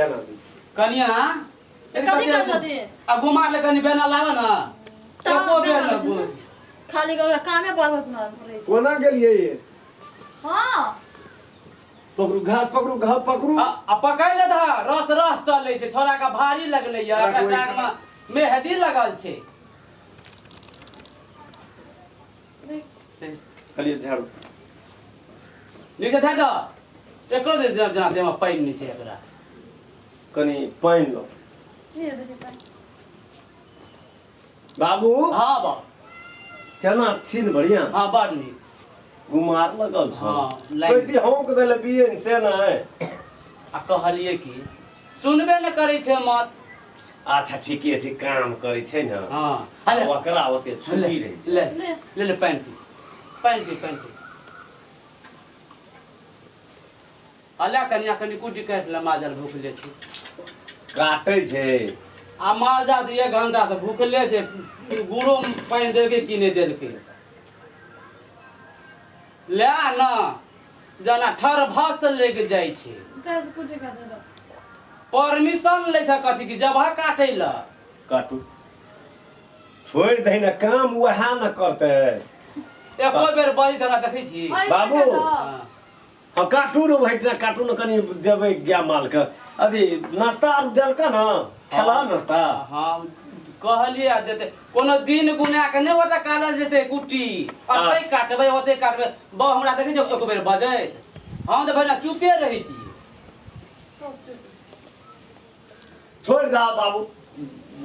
बेना दी। कनिया कथी कर छथि? आ घुमा ले कनि बेना लाबऽ ने तऽ एको बेर बेना ने छै ने। खाली ओकरा कामे बढ़बैत न रहै छै। कोना गेलियै ये? हँ पकड़ू घास, पकड़ू घास, पकड़ू। आ आ पकड़ि ले धऽ, रस रस चलै छै, छोड़ा के भारी लगलै या एकरा टांग मे मेहदी लगल छै। कहलियै झाड़ू नीक से झाड़ि दऽ, एकरो दे जेना देहमे पानि नहि छै एकरा। कनि पानि लो। नहि दै छै पानि। बाबू। हँ बाबू। केना छी ने? बढ़िया? हँ, बड़ नीक। गुमार लगल छौ। हँ, लागि- कहती हौंक देले बियन से नहि। आ कहलियै कि सुनबे ने करै छै मत। अच्छा, ठीके छै, काम करै छै ने। हँ, अरे ओकरा ओते छुट्टी रहै छै। ले ले। ले ले, पानि पी, पानि पी, पानि पी। अला कनिया, कनि कुटी काटि ले, माजल भूखले छै। काटै छै। आ माल जाल तऽ एक घंटा से भूखले छै, गुड़ो पानि देलकै कि नहि देलकै? ले न, जेना ठरभस लागि जाइ छै। जाइ छै कुटी काटै लए। परमिशन लै छै कथी की जबह काटै लए। काटू, छोड़ि दही ने, काम वएह ने करतै। एको बेर बजै हमरा देखै छी? अइ बाबू। काटऽ। हँ। हँ, काटू ने, ओहिठिना काटू ने, कनि देबै गाय मालके। अथी नाश्ता आर देलका ने? खेला नाश्ता? हँ, कहलियै आ देतै कोनो दिन गुना के नहि, ओतऽ काटल जेतै कुट्टी, एतै काटबै, ओतै काटबै। बौ, हमरा देखै छौ एको बेर बजैत? हम तऽ भरि चुपे रहै छी। छोड़ि दह बाबू,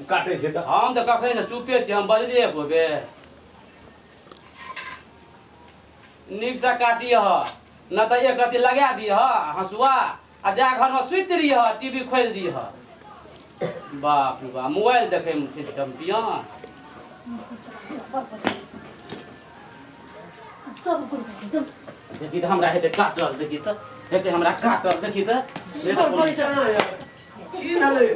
काटै छै तऽ। हम तऽ कखन से चुपे छी, हम बजलियै एको बेर? नीकसँ काटिह न तऽ एक रत्ती लगा दिह हँसुआ आ जा घरमे सुति रहिह, टीवी खोलि दिह। बाप रे बाप, मोबाइल देखैमे छै चम्पियन। देखी तऽ हमरा हेतै काटल, देखी तऽ हेतै हमरा काटल, देखी तऽ नहि तऽ कोनो- की भेलै?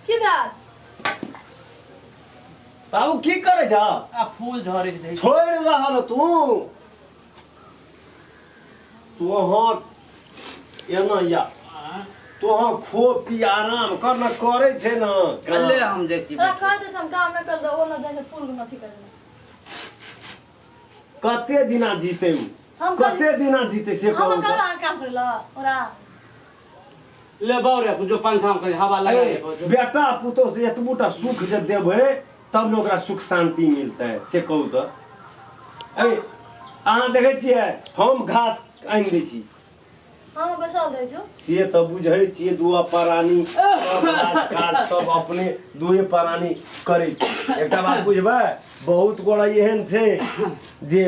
की भेल? बाबू, की करै छह? आ फूल झड़ै छै। छोड़ि दह ने। तू तू अहाँ एना या तू अहाँ खो पी, आराम कर ने, करै छै ने काम। ले, हम जाइ छी। ओकरा कह दे, हम काम नहि कर दे, ओ न जाइ छै फूल के अथी करे लए। कते दिना जीते उ? हम कते दिना जीते से हम कहू कर तऽ। अहाँ काम करे लए ओकरा। ले बाउ रे, जो पंखा में कनि हवा लगा ए, दे। बेटा पुतोह से एतबो टा सुख जे देबै तब ने ओकरा सुख शान्ति मिलतै, से कहू तऽ। ए, अहाँ देखै छियै, हम घास आनि दै छी। हम बैसल रहै છું। से तऽ बुझै छियै, दुआ प्राणी सब राज काज सब अपने दुए प्राणी करै छी। एकटा बात बुझबै, बहुत गोरा एहन छै जे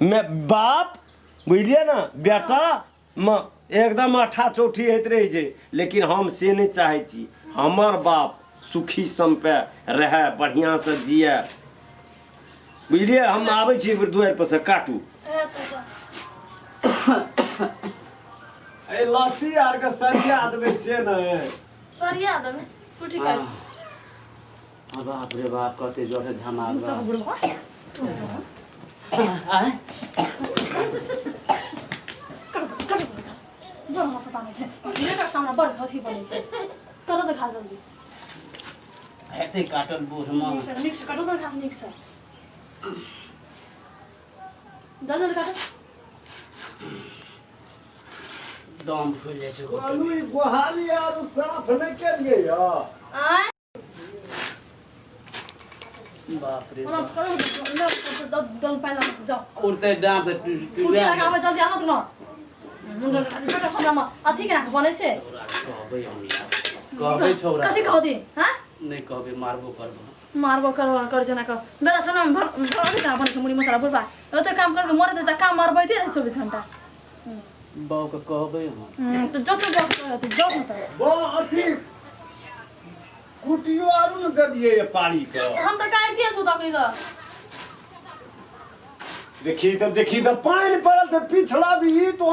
मे बाप, बुझलियै ने, बेटा म एकदम अठा चौठी होइत रहै छै, लेकिन हम से नहि चाहै छी। हमर बाप सुखी सम्पे रहए, बढ़िआँसँ जिए, बुझलियै? हम आबै छी एक बेर दुआरि पर से काटू। ए तो जा। ए, लस्सी आरके सरिया देबै से ने। सरिया देबै, कुटी काट। हाँ, बाप रे बाप, कते जोर से झमार बा। चल बुढ़वा। आँय? कर बड़ मस्त आनै छै एकर सामने, बड़ अथी बनै छै। करो तऽ घास जल्दी। हेतै काटल बूढ़ मे? नीक से, नीक से कटो तऽ घास, नीक से, जल्दी जल्दी काटो। दम फूलि जाइ छै। कहलू, ई गोहाली आर साफ नहि केलियै यऽ? आँय? बाप रे ओना बाप। करो ने, डल पानि लगा जाओ। उड़तै डाँट। कुटी लगाबै, जल्दी आनत न बेटा, सामनेमे अथी केना कऽ बनै छै। कहबै हम यार, कहबै छौड़ा। कथी कहती हाँ? नहि कहबै, मारबो करबो। मारबो करबो कर, जेना कर बेटा, सामनेमे अथी केना बनै छै मुड़ी मसाला। बुढ़बा ओते काम करके मरे तऽ काम मारबैते रहै 24 घंटा। बाबूके कहबै हम। तऽ जो तू गप कहती जो न तऽ। बा, अथी कुटियो आरू ने देलियै ये पारी के। हम तऽ काटिते छु तखनी तऽ। देखी तऽ, देखी तऽ, पानि पड़ल तऽ पिछड़ा भी तो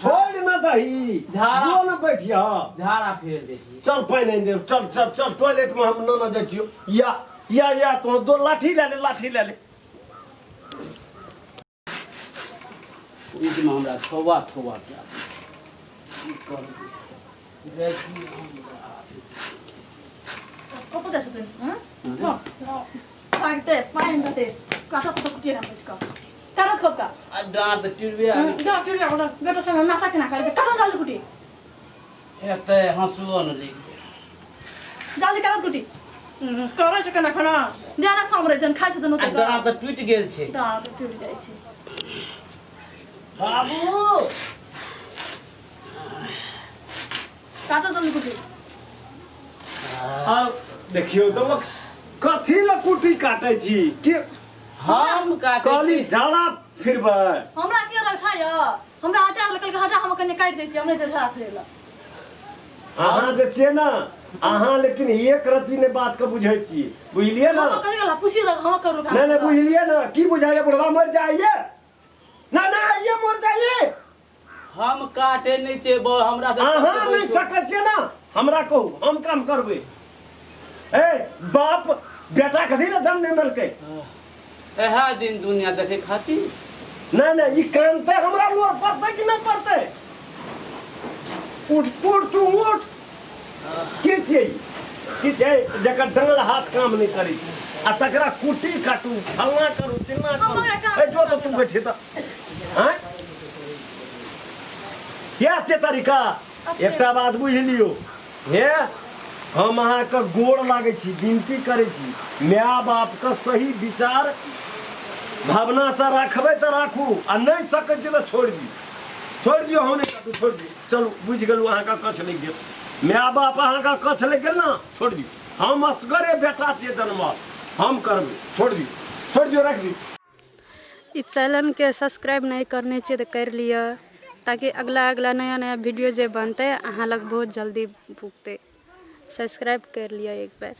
छोड़ न दही। झाड़ा। जो न बैठिया। झाड़ा फेर दै छी। चल, पानि आनि दे, चल चल चल, टॉयलेट में हम न न जाइ छियो। या या या, तो दो लाठी ले ले, लाठी ले ले। बीचमे हमरा थोबा थोबा कए दै छै। की करबै, जाइ छी हम। कतऽ जाइ छथिन? हँ, भागते पानि देते, काटत तऽ कुटिए ना बैठ कऽ काटत खोपका। आ डाँट टिरबे जा टिरबे। ओकरा बेटा संग नाटक केना करै छै? काटो जल्दी कुटी। हेतै, हँसुओ ने लागि गेल। जल्दी काटत कुटी। करै छै केना खाना जाना सम्हरै छै, खाइ छै तऽ आ नोते। डाँट तऽ टूटि गेल छै। डाँट टूटि जाइ छै। बाबू, काटो जल्दी कुटी। आब देखियौ तऽ ओ कथी लए कुटी काटै छी के? हम काटै कहली छी। झाड़ा फिरबै। हमरा के रखा य, हमरा हटा लकल, हटा, हम कने काटि दै छी, हमरे जे झाड़ा फिरै लए। अहाँ जे छियै ने अहाँ, लेकिन एक रत्ती नहि बात के बुझै छी, बुझलियै ने? हम कथी गेला पूछि दऽ हम करू काम। नहि नहि, बुझलियै ने? की बुझाइए? बुढ़वा मरि जाइए ना ना आइए मर जाइए। हम काटे नहि छियै बौ, हमरा से अहाँ नहि सकै छियै ने, हमरा कहू, हम काम करबै। ए बाप बेटा कथी ने जन्म नहि देलकै? इएह दिन दुनिया देखे खातिर। नहि नहि, ई कानते हमरा लोर पड़तै कि नहि पड़तै? उठ उठ, तू उठ। की छियै ई? की छै जकर डाँड़ हाथ काम नहि करै छै आ तकरा कुटी काटू, फल्लाँ करू, चिल्लाँ हम करू। ओकरा काम ए जो तऽ तू बैठे तऽ आँय, इएह छै तरीका। एकटा बात बुझि लियौ हे, हम अहाँके गोड़ लागै छी, विनती करै छी, माय बापके सही विचार भावनासँ राखबै तऽ राखू आ नहि सकै छी तऽ छोड़ि दियौ, छोड़ि दियौ। हम नहि काटू, छोड़ि दियौ। चलू, बुझि गेलहुँ, अहाँके कछ लागि गेल, माय बाप अहाँके कछ लागि गेल ने, छोड़ि दियौ। हम असगरे बेटा छियै जनमल, हम करबै। छोड़ि दियौ, छोड़ि दियौ, राखि दियौ। ई चैनलके सब्सक्राइब नहि करने छियै तऽ करि लिअ, ताकि अगला अगला नया नया वीडियो जे बनतै अहाँ लग बहुत जल्दी पुगतै। सब्सक्राइब करि लिअ एक बेर।